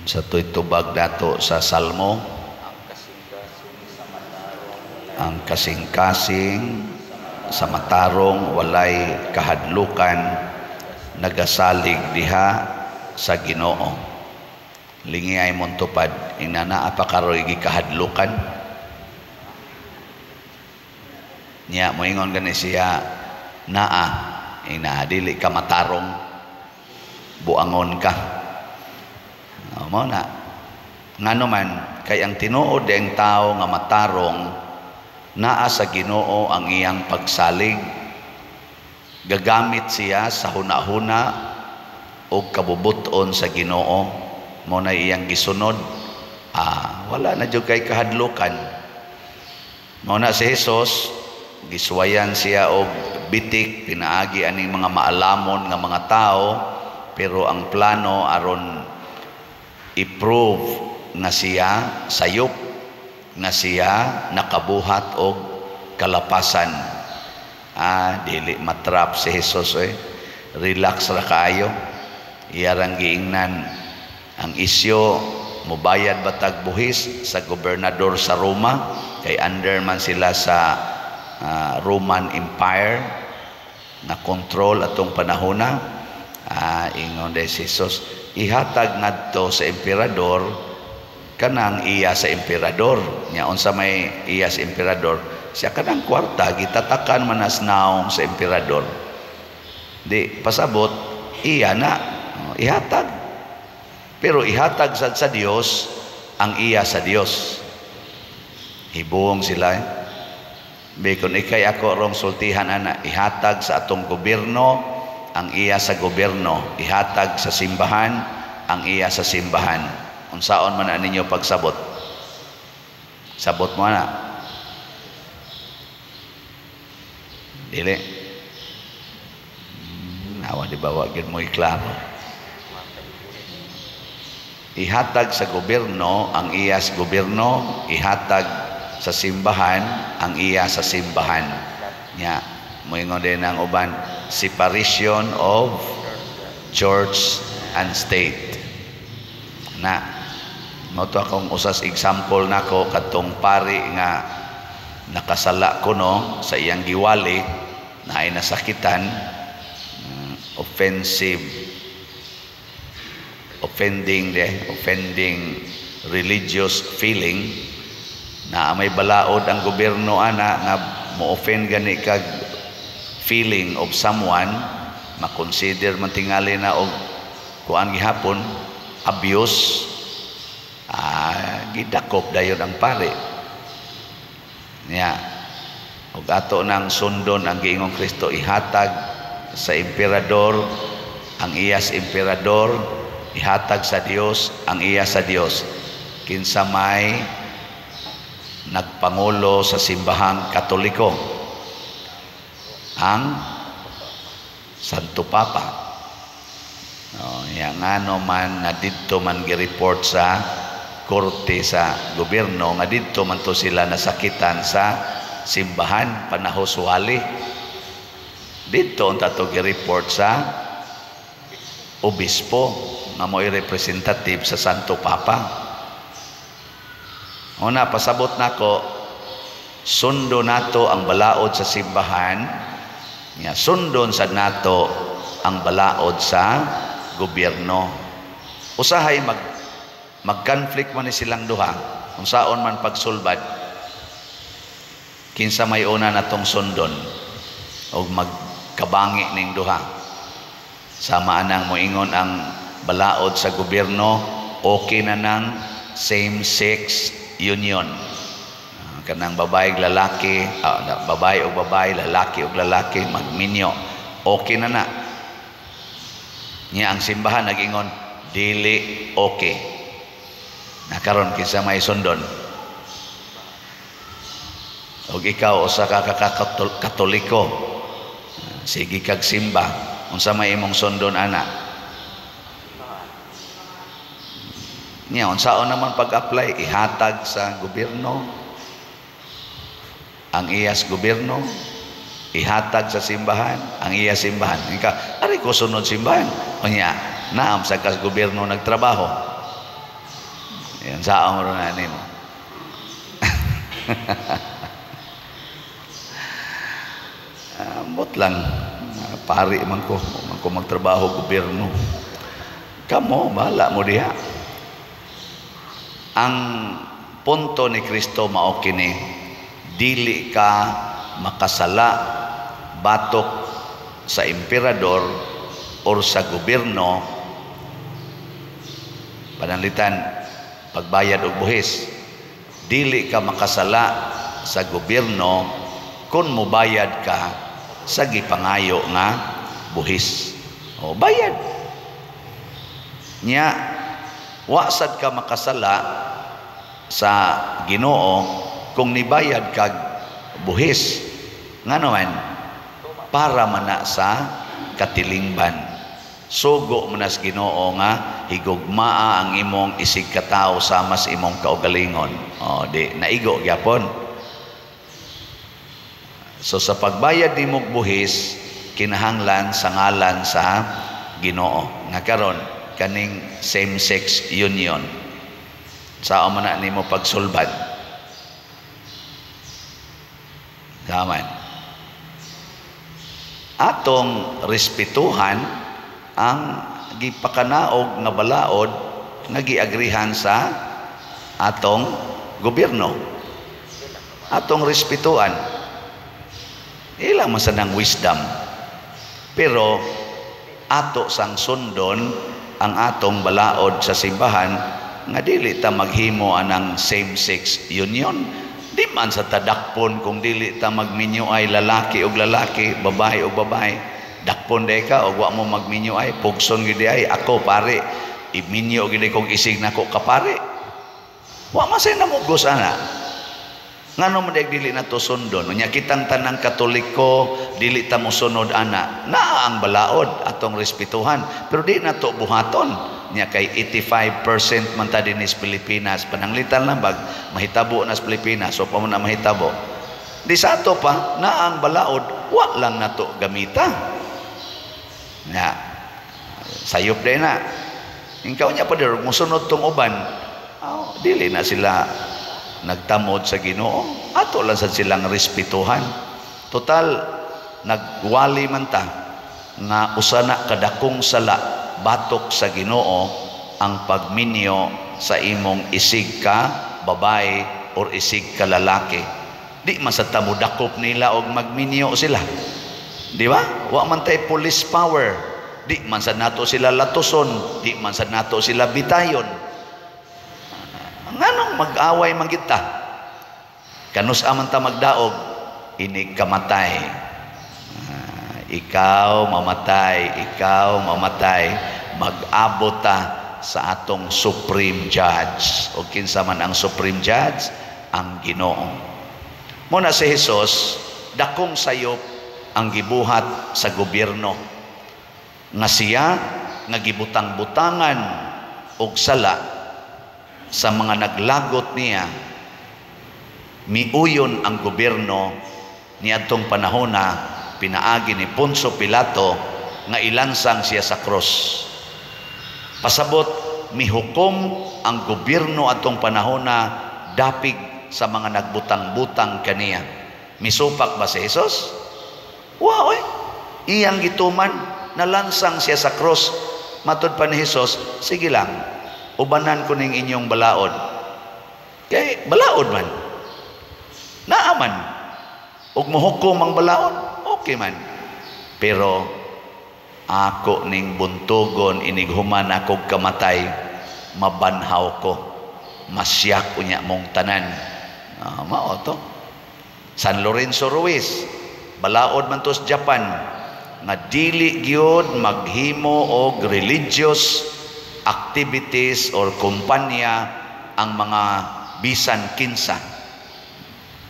Sa to'y tubag nato sa Salmo? Ang kasing-kasing sa matarong walay kahadlukan, nagasalig diha sa Ginoo. Lingi ay mong tupad, inana pa karoy gikahadlukan. Nya moingon gani siya, naa ina dili ka matarong, buangon ka. O, mao na. Ngano man kay ang tinuod ang tao nga matarong, naa sa Ginoo ang iyang pagsalig. Gagamit siya sa hunahuna og kabubuton sa Ginoo, mo na iyang gisunod. Wala na jud kay kahadlukan. Mao na si Jesus gisuwayan siya og bitik pinaagi aning mga maalamon nga mga tao, pero ang plano aron i-prove nga siya sayop, nga siya nakabuhat og kalapasan. Dili matrap si Jesus eh. Relax ra kaayo. Iyarang giingnan ang isyo, mobayad batag buhis sa gobernador sa Roma kay under man sila sa Roman Empire na control atong panahona. Ingon day si Jesus, ihatag ngadto sa emperador kanang iya sa emperador. Nya unsa may iya sa emperador? Siya kanang kwarta gitatakan man as naong sa emperador. Di pasabot iya na ihatag. Pero ihatag sad sa Dios ang iya sa Dios. Hibuong sila eh. Bikon ikay ako rong sultihan ana, ihatag sa atong gobyerno ang iya sa gobyerno, ihatag sa simbahan ang iya sa simbahan. Unsaon man ninyo pagsabot? Sabot mo na. Dili. Nawa di ba wa gyud mo'y klaro. Ihatag sa gobyerno ang iya sa gobyerno, ihatag sa simbahan ang iya sa simbahan. Nya moingon din ang uban, separation of church and state. Na mao to akong usas example nako kadtong pari nga nakasala kuno sa iyang giwali na ay nasakitan, offensive, offending de, offending religious feeling, na may balaod ang gobyerno ana nga mo-offend gani kag feeling of someone, makonsider man tingali na og kuan gihapon abuse. Gidakop dayon ang pare niya. Og ato nang sundon ang giingong Kristo, ihatag sa emperador ang iya sa emperador, ihatag sa Dios ang iya sa Dios. Kinsa may nagpangulo sa simbahang Katoliko? Ang Santo Papa. No, ya ngano man nga didto man gi-report sa korte sa gobyerno nga didto man to sila nasakitan sa simbahan panahos wali. Didto unta to gi-report sa obispo nga mo'y representative sa Santo Papa. Una, pasabot nako, sundo nato ang balaod sa simbahan, nya sundon sad nato ang balaod sa gobyerno. Usahay mag-conflict man ni silang duha, unsaon man pagsulbad, kinsa may una natong sundon og magkabangi ning duha. Sama anang moingon ang balaod sa gobyerno, okay na nang same-sex union. Kanang babae ug lalaki, babae og babae, lalaki og lalaki magminyo, okay na na. Nya ang simbahan nagingon dili okay. Nakaron kinsa may sundon? Og ikaw usa ka Katoliko, sige kag simba, unsa may imong sundon ana? Nya unsaon naman pag-apply? Ihatag sa gobyerno ang iyas gobyerno, ihatag sa simbahan ang iya simbahan. Ika ari ko sunod simbahan. Unya naam sa kas gobyerno nagtrabaho. Yan saong ro na nimo. Ambot lang, pari man ko magtrabaho gobyerno. Kamo bahala mo diha. Ang punto ni Kristo mao kini, dili ka makasala batok sa emperador or sa gobyerno, pananglitan pagbayad og buhis. Dili ka makasala sa gobyerno kung mobayad ka sa gipangayo nga buhis. O bayad. Nya wa sad ka makasala sa Ginoo kung nibayad kag buhis. Ngano man, para man na sa katilingban. Sugo man na sa Ginoo nga higugmaa ang imong isig katawo sama sa imong kaugalingon. O di naigo gyapon. So sa pagbayad nimog buhis, kinahanglan sa ngalan sa Ginoo. Nga karon kaning same-sex union, sao man na nimo pagsulbad? Kaman atong respetuhan ang gipakanaog nga balaod nga giagrihan sa atong gobyerno. Atong respetuhan. Ilang man sa nang wisdom. Pero ato sang sundon ang atong balaod sa simbahan nga dili ta maghimo anang same-sex union. Di man sa tadakpon kung dili ta magminyo ay lalaki og lalaki, babae og babae. Dakpon day ka og wa mo magminyo ay pugson gid ay ako pare. Iminyo gid kong isig nako kapare. Wa man say namugos ana. Ngano man dili na to sundon? Unya kitang tanang Katoliko dili ta mosunod ana. Naa ang balaod atong respetuhan, pero di na to buhaton. Nya kay 85% man ta dinhi sa Pilipinas, pananglitan lang bag mahitabo na sa Pilipinas, so pa man na mahitabo. Di sa ato pa naa ang balaod, wa lang nato gamita. Nya sayop day na. Ikaw nya pa dir mosunod tong uban. Oh, dili na sila nagtamod sa Ginoo. Ato lang sad silang respetuhan. Total nagwali man ta nga usa na kadakong sala batok sa Ginoo ang pagminyo sa imong isig ka babae or isig ka lalaki. Di man sa ta modakop nila og magminyo sila. Di ba? Wa man tay police power. Di man sad nato sila latuson, di man sad nato sila bitayon. Nganong mag-away man kita? Kanus aman ta magdaog, inig kamatay. Ikaw mamatay, ikaw mamatay, mag-abot ta sa atong supreme judge. O kinsa man ang supreme judge? Ang Ginoo. Muna si Jesus, dakong sayop ang gibuhat sa gobyerno. Nga siya nga gibutang-butangan og sala sa mga naglagot niya, miuyon ang gobyerno niadtong panahona pinaagi ni Poncio Pilato nga ilansang siya sa cross. Pasabot mihukom ang gobyerno atong panahona dapig sa mga nagbutang-butang kaniya. Misupak ba si Jesus? Wa oy. Iyang gituman, nalansang siya sa cross. Matud pa ni Jesus, sige lang, ubanan ko ning inyong balaod. Kay balaod man. Naaman. Ug mohukom ang balaod, okay man. Pero ako ning buntugon inig human akog kamatay, mabanhaw ko. Masyak unya mong tanan. Mao to. San Lorenzo Ruiz, balaod man to sa Japan nga dili gyud maghimo og religious activities or kumpanya ang mga bisan kinsa,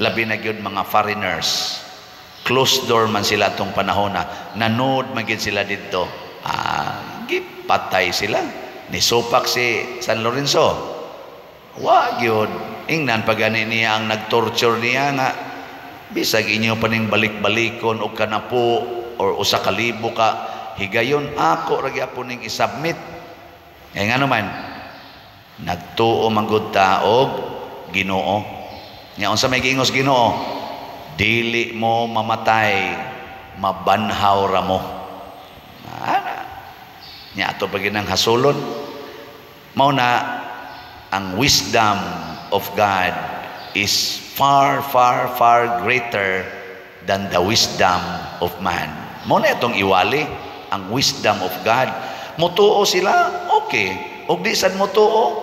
labi na gyud mga foreigners. Closed door man sila atong panahona, nanood man gyud sila didto. Gipatay sila. Nisupak si San Lorenzo. Wa gyud. Ingnan pa gani niya ang nagtorture niya nga bisag inyo pa ning balik-balikon og kanapo or usa ka libo ka higayon, ako ra gyapon ning isubmit. Kay ngano man Nagtuo man gud ta og Ginoo. Nya unsa may giingos Ginoo? Dili mo mamatay, mabanhaw ra mo. Ana. Nya ato pa ginang hasulon. Mao na ang wisdom of God is far, far, far greater than the wisdom of man. Mao na itong iwali, ang wisdom of God. Mutuo sila, okay. Og di sad mutuo,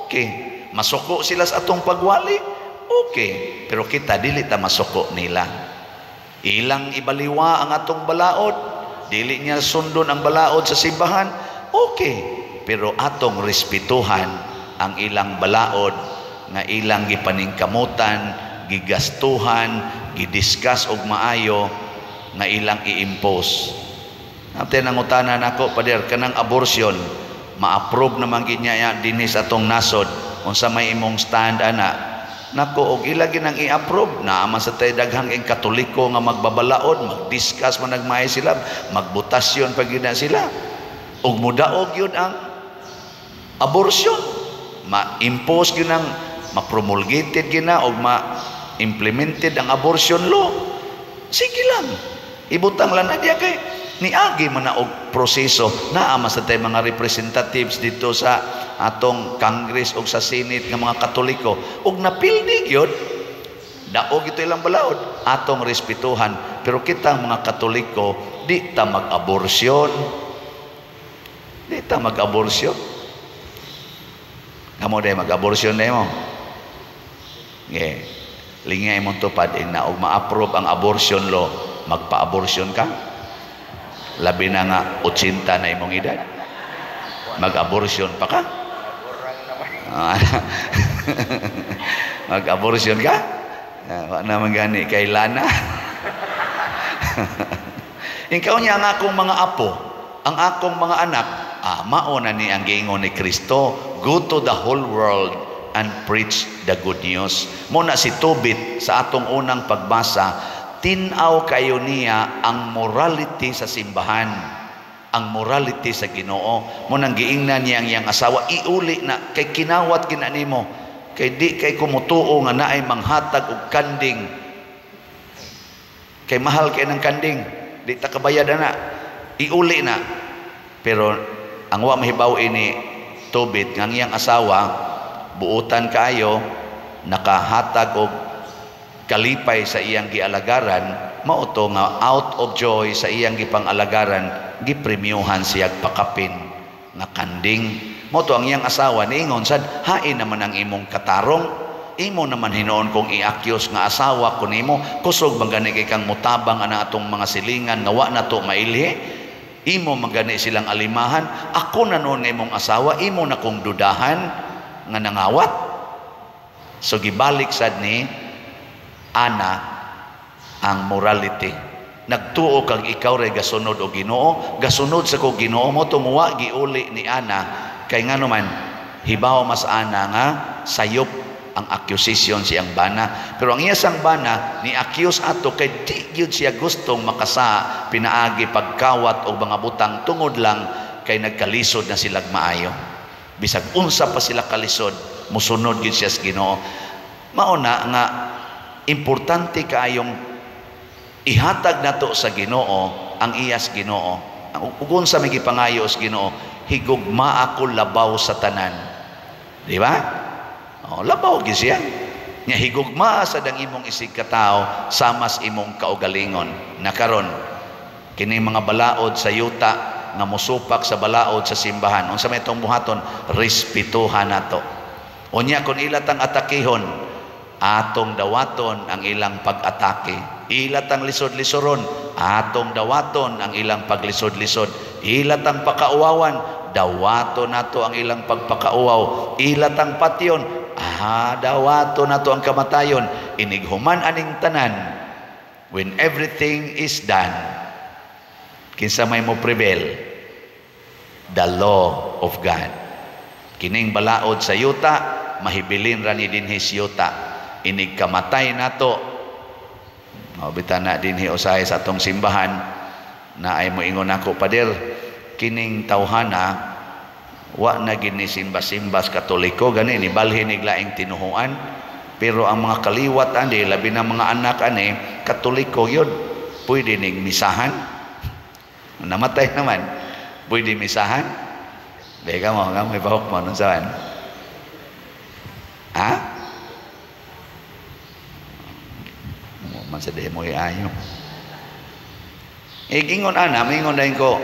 okay. Masuko sila sa atong pagwali, okay. Pero kita dili ta masuko nila. Ilang ibaliwa ang atong balaod, dili niya sundon ang balaod sa simbahan, okay. Pero atong respetuhan ang ilang balaod nga ilang gipaningkamutan, gigastuhan, gidiscuss og maayo nga ilang i-impose. Natin ang utana nako, "Pader, kanang abortion, ma-approve naman gid niya dinhi sa atong nasod. Unsa may imong stand ana?" Nako, og ila ginang i-approve, naa man sa tay daghang ing Katoliko nga magbabalaod, mag-discuss man nagmaay sila, magbotasyon pa gid na sila. Og mudaog yun ang abortion. Ma-impose gyud ang ma-promulgated gyud na og ma-implemented ang abortion law. Sige lang. Ibutang lang na diya kay niagi man na og proseso. Naa man sa tay mga representatives dito sa atong Congress og sa Senate nga mga Katoliko og napildi gyud, daog ito ilang balaod, atong respetuhan. Pero kitang mga Katoliko, di ta mag-aborsyon, di ta mag-aborsyon. Kamo day, mag-aborsyon day mo? Yeah. Lingay mong tupad na og ma-approve ang abortion law, magpa-abortion ka? Labi na nga 80 na imong edad. Mag-abortion pa ka? Ah, mag-abortion ka? Ah, wa naman gani kay Lana. Ikaw niya ang akong mga apo, ang akong mga anak, mao na ni ang giingon ni Kristo, "Go to the whole world and preach the good news." Mo na si Tobit sa atong unang pagbasa, tin-aw kayo niya ang morality sa simbahan, ang morality sa Ginoo. Mo nang giingnan niya ang iyang asawa, "Iuli na kay kinawat gina nimo. Kay di kay kumutuo nga naay manghatag og kanding. Kay mahal kay ng kanding, di ta kabayad ana. Iuli na." Pero ang wa mahibaw ini Tobit nga ang iyang asawa buutan kaayo, nakahatag og kalipay sa iyang gialagaran. Mao to nga out of joy sa iyang gipang-alagaran, gipremyuhan siya pakapin nga kanding. Mao to ang iyang asawa niingon sad, "Hain naman ang imong katarong. Imo naman hinuon kong i-accuse nga asawa ko nimo. Kusog man gani kay kang mutabang ana atong mga silingan nga wa na to mailhi. Imo man gani silang alimahan. Ako na noon nga imong asawa, imo na kong dudahan nga nangawat." So gibalik sad ni Ana ang morality. Nagtuo kag ikaw ray gasunod og Ginoo, gasunod sa ko Ginoo mo tumuwa. Giuli ni Ana kay ngano man hibaw mas ana nga sayop ang accusation siyang bana. Pero ang iya sang bana ni accuse ato kay di gyud siya gustong makasa pinaagi pagkawat og mga butang tungod lang kay nagkalisod na silag maayo. Bisag unsa pa sila kalisod, musunod gyud siya sa Ginoo. Mao na nga importante kaayong ihatag nato sa Ginoo ang iyas Ginoo. Ang ug unsa may gipangayo sa Ginoo, "Higugma ako labaw sa tanan." Di ba? Oh, labaw gyud siya. Nya higugma sa dang imong isig katawo samas imong kaugalingon. Nakaron kini mga balaod sa yuta nga mosupak sa balaod sa simbahan, unsa may itong buhaton? Respetuhan nato. Unya kon ila tang atakihon, atong dawaton ang ilang pag-atake. Ila tang lisod-lisoron, atong dawaton ang ilang paglisod-lisod. Ila tang pakauwawan, dawaton nato ang ilang pagpakauwaw. Ila tang patyon, dawaton nato ang kamatayon. Inighuman aning tanan, when everything is done, kinsa may mo prevail? The law of God. Kining balaod sa yuta, mahibilin ra ni dinhi sa yuta. Inig kamatay nato, o bitan na dinhi usahay sa atong simbahan na ay moingon ako, "Pader, kining tawhana Wa na gini simba-simba sa Katoliko gani, nibalhin nig laing tinuhuan, pero ang mga kaliwat ani, labi na mga anak ani, Katoliko yun. Pwede ning misahan. Namatay naman, pwede misahan. Bega mo nga may bahok mo nun saan? Ha? Man sa demo ayo. Igingon ana, mingon dayon ko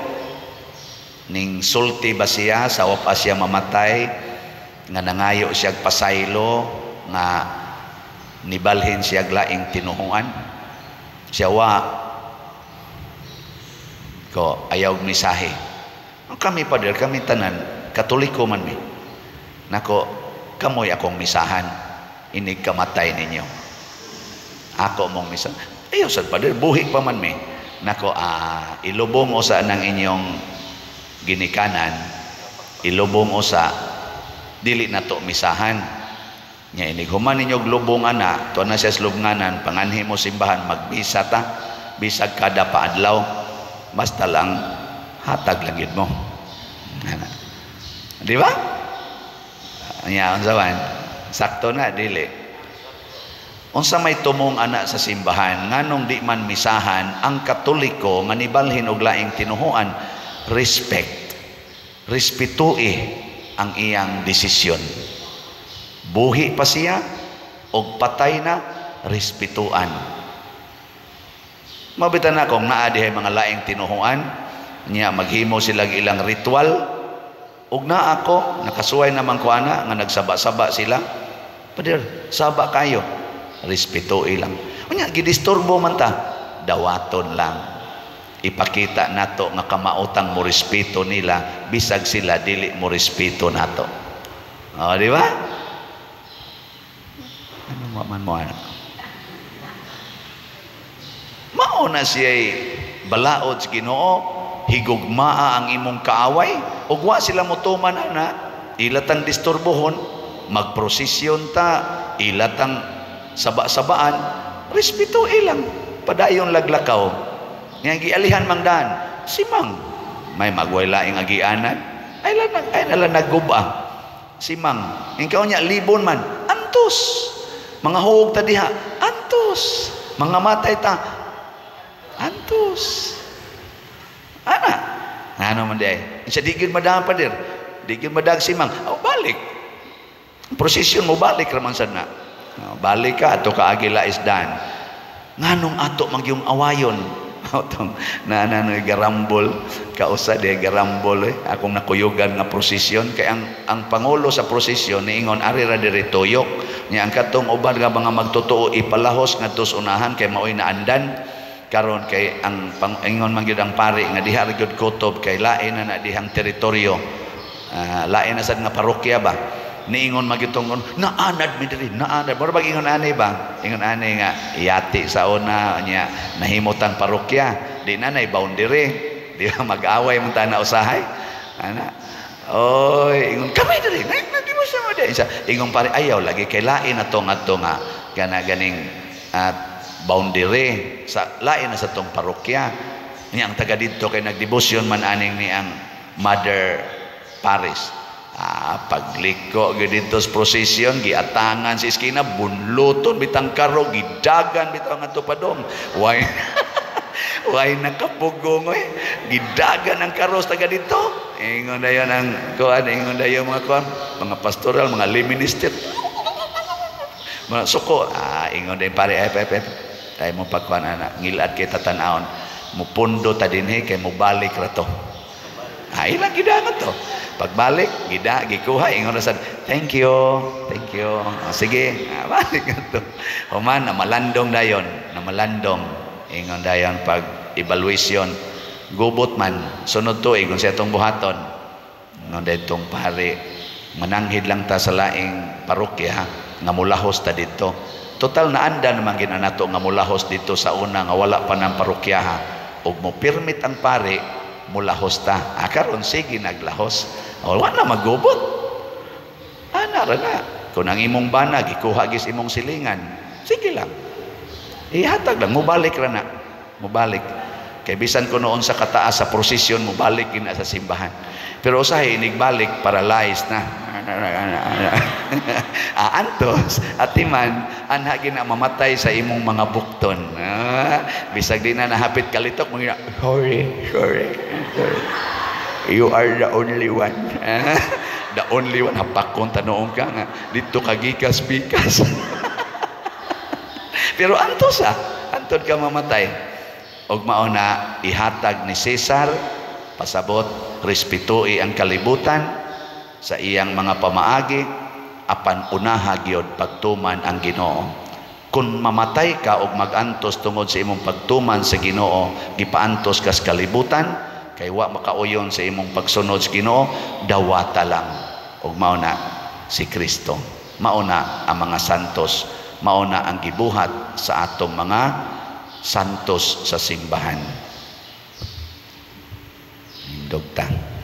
ning sulti ba siya sa wapa siya mamatay nga nangayo siya pasaylo nga nibalhin siya laing tinuhuan. Siya wa ko ayaw misahe. Kami pader, kami tanan Katoliko man mi. Nako, kamoy akong misahan inig kamatay ninyo. Ako mong misahan. Ayaw sad pader, buhi pa man mi. Nako, ilubong usa ng inyong ginikanan, ilubong usa, dili na to misahan. Nya inig human ninyo lubong ana, tuwa na siya sa lubnganan, panganhi mo simbahan, magbisa ta, bisag kada paadlaw, basta lang hatag lang yun mo. Ana. Di ba? Nya unsa man? Sakto na dili. Unsa may tumong ana sa simbahan, nganong di man misahan ang Katoliko nga nibalhin og laing tinuhuan? Respect. Respetui ang iyang desisyon. Buhi pa siya og patay na, respetuan. Mabitan na kung naa dihay mga laing tinuhuan, niya maghimo sila ilang ritual, ug naa ako, nakasuway naman ko ana nga nagsaba-saba sila. Pader, saba kayo. Respeto ilang. Unya gidisturbo man ta, dawaton lang. Ipakita nato nga kamaotang mo respeto nila bisag sila dili mo respeto nato. O, di ba? Ano man mo ana? Mao na siya'y balaod sa Ginoo, higugmaa ang imong kaaway, ug wa sila motuman ana, ilatang disturbohon, magprosesyon ta, ilatang saba-sabaan, respeto ilang, padayon laglakaw. Nga gialihan mang daan, si Mang, may magway laing agianan, ay lang ay nala nagguba. Si Mang, ikaw niya libon man, antos. Mga huog ta diha, antos. Mga matay ta, antos. Ana, ano man di ay? Isa di gyud madaan pa dir. Di gyud madag si Mang. Oh, balik. Prosesyon mo balik raman sad na. Oh, balik ka ato ka agi lais daan. Nganong ato magyung awayon? Atong na na garambol kausa de garambol eh. Akong nakuyugan nga prosesyon kay ang pangulo sa prosesyon niingon ari ra diri tuyok nya ang katong uban nga mga magtotoo ipalahos ngadto sa unahan kay maoy naandan karon kay ang ingon man gyud ang pari nga diha ra gyud kutob kay lain na na dihang teritoryo, lain na sad nga parokya ba. Niingon magitong naanad mi diri, naanad. Mura bag ingon ani ba? Ingon ani nga yati sa una nya nahimotang parokya, di na nay boundary. Di ba mag-away man ta na usahay? Ana. Oy, ingon kami diri. Di mo sa mo di. Ingon pare ayaw lagi kay lain na to ngadto nga kana ganing boundary sa lain na sa tong parokya. Nya ang taga didto kay nagdebosyon man aning ni ang Mother Paris. Pagliko gyud didto sa prosesyon, giatangan sa iskina, bunluton bitang karo, gidagan bitaw ngadto padong. Way way nakapugong oy. Gidagan ang karo sa taga didto. Ingon dayon ang kuan, ingon dayon mga kuan, mga pastoral, mga lay minister. Mga suko, ingon dayon pare, ay, ay, ay. Tay mo pagkuan ana, ngilad kay tatan-awon. Mupundo ta dinhi kay mobalik ra to. Ilang gidangan to. Pagbalik, gida, gikuha, ingon ra sad, thank you, thank you. Oh, sige, balik to. Human, namalandong dayon, namalandong. Ingon dayon pag evaluation, gubot man, sunod tuig, kung siya itong buhaton. Ingon dayon itong pare, mananghid lang ta sa laing parokya, nga mulahos ta dito. Total naanda naman ginanato nga mulahos dito sa una, nga wala pa ng parokya ha. Og mo permit ang pare, mulahos ta. Karon sige naglahos. O, wala magubot. Ana ra na. Kung ang imong bana gikuha gis imong silingan, sige lang. Ihatag lang, mubalik ra na. Mubalik. Kay bisan ko noon sa kataas sa prosesyon, mubalik gina sa simbahan. Pero usahay inigbalik, paralyzed na. Ah, antos, atiman, anha gina mamatay sa imong mga bukton. Ah, bisag di na nahapit kalitok, mga sorry, sorry, sorry. You are the only one. Ah, the only one. Hapakon tanoong ka nga. Dito ka gikas pikas. Pero antos ah, antod ka mamatay. Og mao na ihatag ni Cesar, pasabot, respetui ang kalibutan sa iyang mga pamaagi, apan unaha gyud pagtuman ang Ginoo. Kung mamatay ka og magantos tungod sa imong pagtuman sa Ginoo, gipaantos kas kalibutan kay wa makauyon sa imong pagsunod sa Ginoo, dawata lang. Og mao na si Kristo, mao na ang mga santos, mao na ang gibuhat sa atong mga santos sa simbahan. Dugta.